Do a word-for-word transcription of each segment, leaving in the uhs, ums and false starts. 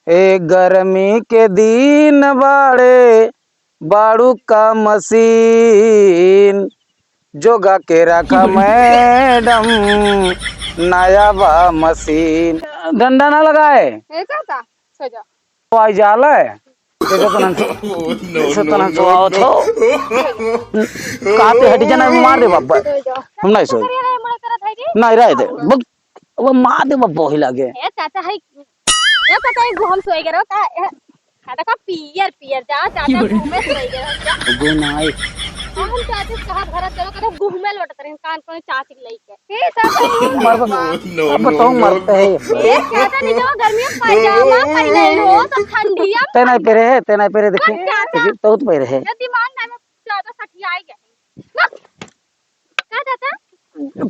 ए गर्मी के दिन बाड़े, बाड़ू का मशीन, जोगा के रखा मैडम, नया बा मशीन। डंडा ना लगाए। ए, जा, जा, सो जा। तो आई जाला है। देखो तो नंसो, देखो तो नंसो आवत हो। कहाँ पे हट जाना, मार दे बाबा। सो जा। हम नहीं सोई। करिया रे, मना करत है जी। नहीं रहे दे। बक-, वो मार दे बाबा, वही लागे। ए, चाचा है। ए, पता है, हम सोई गए रहो का? ए, हाँ, देखा, पियर, पियर, जा, चाचा, घूमे सोई गए रहो, जा। वो ना आए। हम चाचा से कहा, घर चलो, कदम घूमे लौटत रहे, कान कोने चाची के लइके। ए, चाचा, मरबा, अब बताओ, मरते हैं। ए, चाचा, नहीं जाओ, गर्मी में पैजामा पहने हो, तो ठंडिया में ते नहीं पहने है, ते नहीं पहने, देखिए, चाचा। देखिए, तो तो पहने है। ये दिमाग ना में चाचा सठियाई गए। बस। का चाचा?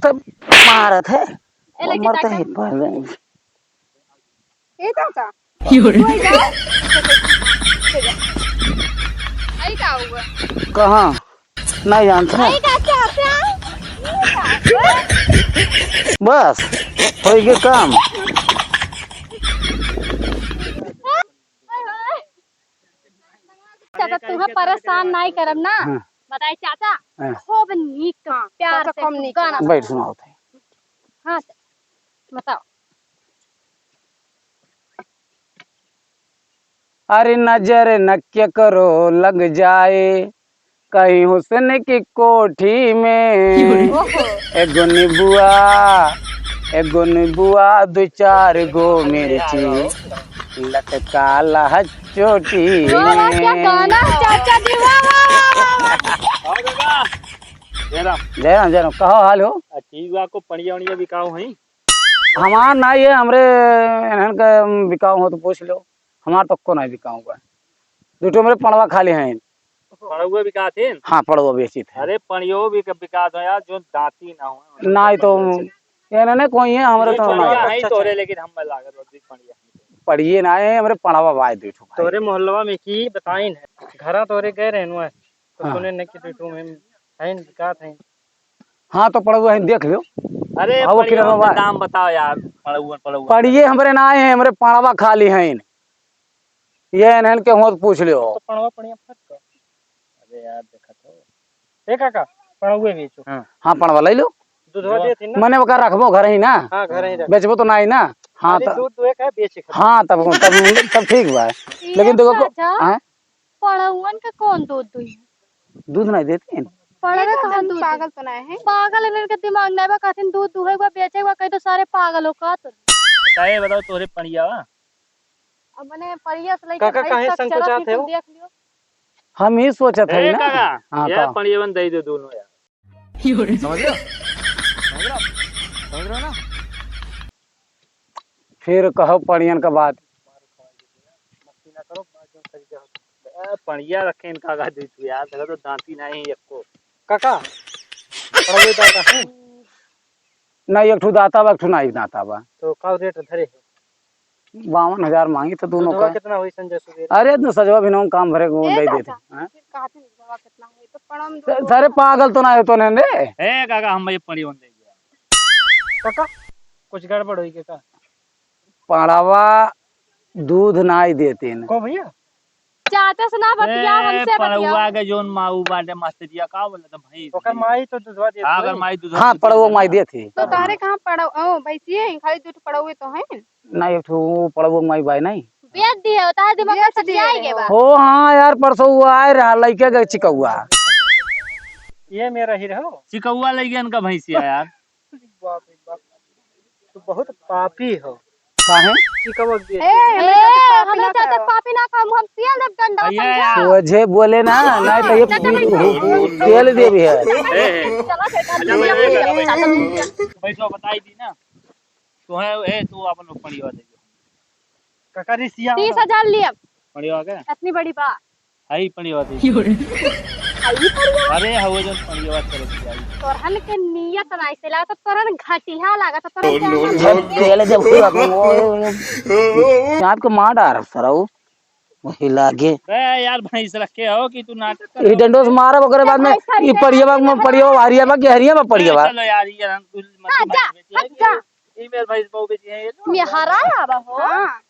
तब मारत है। ए, वो लड़की मरते चाचा। हैं, पहले। ए, चाचा। क्यों रे? कोई जाओ। आई का हुआ? कहाँ? नहीं जानता। आई का चाचा? बस, हो गए काम। चाचा, तुम्हें परेशान नहीं करब ना। हाँ। बताए चाचा, हाँ। खूब नीक, हाँ, प्यार चाचा, से खूब नीक गाना। बैठ सुनाओ थे। हाँ, बताओ। अरे नजर न केकरो लग जाए, कहीं हुस्न की कोठी में। ओहो। एगो निबुआ, एगो निबुआ, दो चार गो मिर्ची, लटका लह चोटी वाह, वाह, क्या में। गाना है चाचा जी, वाह, वाह, वाह, वाह, वाह। आओ दादा। जय राम। जय राम, जय राम। कहो हाल हो? आ, ठीक बा, को पड़िया उड़िया बिकाऊ है? हमार ना, ये हमरे इन्हन का बिकाऊ हो तो पूछ लो। हमार तो को नहीं बिकाऊ बा। दुठो मेरे पड़वा खाली हैं। पड़वा बिकात हैं? हाँ, पड़वा बेचित है। अरे, पड़ियो भी बिकात हो यार, जो दांती ना हो। नहीं तो ये ना, ना कोई है, हमरे ये तो पड़िया ना। है तोरे, लेकिन हम लागत हो, देख पड़िया। पड़िए ना है, हमरे पड़वा बाय दुठो भाई। तोरे मोहल्लवा में की बताइन है, घरा तोरे गए रहनु है, तो हाँ। सुने न कि दुठो में है, बिकात है। हाँ, तो पड़वा है, देख लो। अरे, हाँ, वो पड़िया किधर में बा? दाम बताओ यार, पड़वा, पड़वा। पड़िए हमरे ना आए हैं, हमरे पड़वा खाली हैं। ये इन्हन के होत पूछ लियो। तो पड़वा पड़िया फट कर। अरे यार, देखा तो। ए काका, पड़वा बेचो। हाँ। हाँ, पड़वा ले लो। दूधवा देत ही ना? मने ओका रखबो घर ही ना? हाँ, घर ही रख। बेचबो तो ना ही ना? हाँ, खाली त-, दूध दुहे का बेचे खातिर। हाँ, तब, तब, तब ठीक बा। ये लेकिन देखो को-, चाचा, हाँ? पड़ौवन के कौन दूध दुही? दूध नहीं देती हैं। पड़वे कहाँ दूध दुही? पागल तो नहीं है। पागल है, इनके दिमाग नहीं बा, कहथिन दूध दुहे बा, बेचे बा, कहीं तो सारे पागल हो का तो। काहे बताओ तोरे पड़िया बा? अब मने पड़िया से लेके काका, भैंस काहे तक संकोचात चरत है निकल वो? देख लियो। हम ही सोचत है ए ना। काका, हाँ, यार का? पड़ियवन दे दो दोनों यार। समझ रहे हो? समझ रहे हो? समझ रहे हो ना? फिर कहो पड़ियन का बात। मस्ती ना करो, बात जो करी जाओ। ए, पड़िया रखे इनका आगा दे तू यार, देखो तो दांती नहीं है एको। काका, पड़वे दाता है? ना, एक ठो दाता बा, एक ठो नाई दाता बा। तो का रेट धरे हो? बावन हजार मांगी तो दोनों दूधवा का। कितना हुई संजय सुबेरे? अरे, तो सजवा भी ना काम भरे को ए दे काका, देते। हाँ? फिर कहते हैं दूधवा कितना हुई? तो पड़वा में स-, दूध सारे पागल तो ना हो तो नहीं रे। ए काका, हम भाई पड़ियवन दे दिया। काका, कुछ गड़बड़ हुई के का? पड़वा दूध नाई देते हैं। को भैया? चाचा से ना बतिया, ए, हमसे बतिया। पड़वा के जोन माऊ बाटे मास्टरिया का बोला था भाई? ओकर माई तो दूधवा देत हाँ, अगर होई। माई दूधवा हाँ, देत पड़वा होई माई ना। देत ही। तो तोहरे कहाँ पड़व-, ओ, भैंसिए हैं, खाली दूध पड़वे तो हैं। ना, एक ठो वो पड़वा माई बाई नहीं। बेच दिए हो, तारे दिमाग बेच में दिए सटियाई रहे गए हो। बा। हो हाँ यार, परसों वो आए रहा लइके गए चिकौआ। ये मेरा ही रहो। चिकौआ लइ गया इनका भैंसिया यार। बाप रे बाप। तू बहुत पापी हो। काहे? चिकवा के ए, बेटी। हमें ए, ज्यादा पापी हमें ना ज्यादा करो। पापी ना कहो, हम सियल देव डंडा भैया समझा। यार। सोझे बोले ना, नहीं तो ये चाचा, चाचा, तेल दे भी है। ए, ए। चला, चाचा, अच्छा, भैया, भैया, भैया, भैया। चाचा, भैया। पैसा बताई दी ना। तो है, ए, तू अपन पड़िया दे दो। काका रे सिया तीस हजार लिए। पड़िया के? इतनी बड़ी बा। आई पड़िया दे। क्यों रे? आई पड़िया? अरे, हवे जौन पड़िया करे सिया। तोरहन के नियत ना ऐसे लागत, तोरहन घटिया लागत, तोरहन के आवाज तेल जब हुआ, वो, वो, वो, आपको मार डार, सराऊ। वही लागे। बे यार, भैंस रखे हो कि तू नाटक कर ई रहा डंडोस है? मारब, ओकरे बाद में भैंस हरिया ई पड़िया बा, है, पड़िया बा, हरिया बा कि हरिया बा, पड़िया बा। चलो यार, ये हम कुल हाँ, जा, मत जा। ई मेरे भैंस बहु बेची है, ये लो। मेहरा आवा हो। हाँ।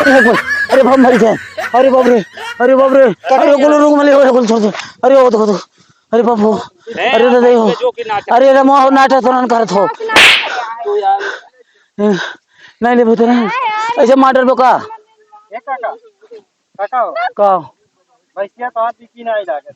अरे बाप, अरे बाप, मरि जाए। अरे बाप रे, अरे बाप रे, अरे कुल रुक, मले, अरे कुल छोड़ दे। अरे ओ देखो, देखो। अरे बाप हो। अरे दादा हो। अरे रे मोह नाटक तो नन करत हो। नहीं ले बेटा, ऐसे मार डरबो का? ए काका, काका हो। का? भैंसिया तो आज बिकी नहीं लागत।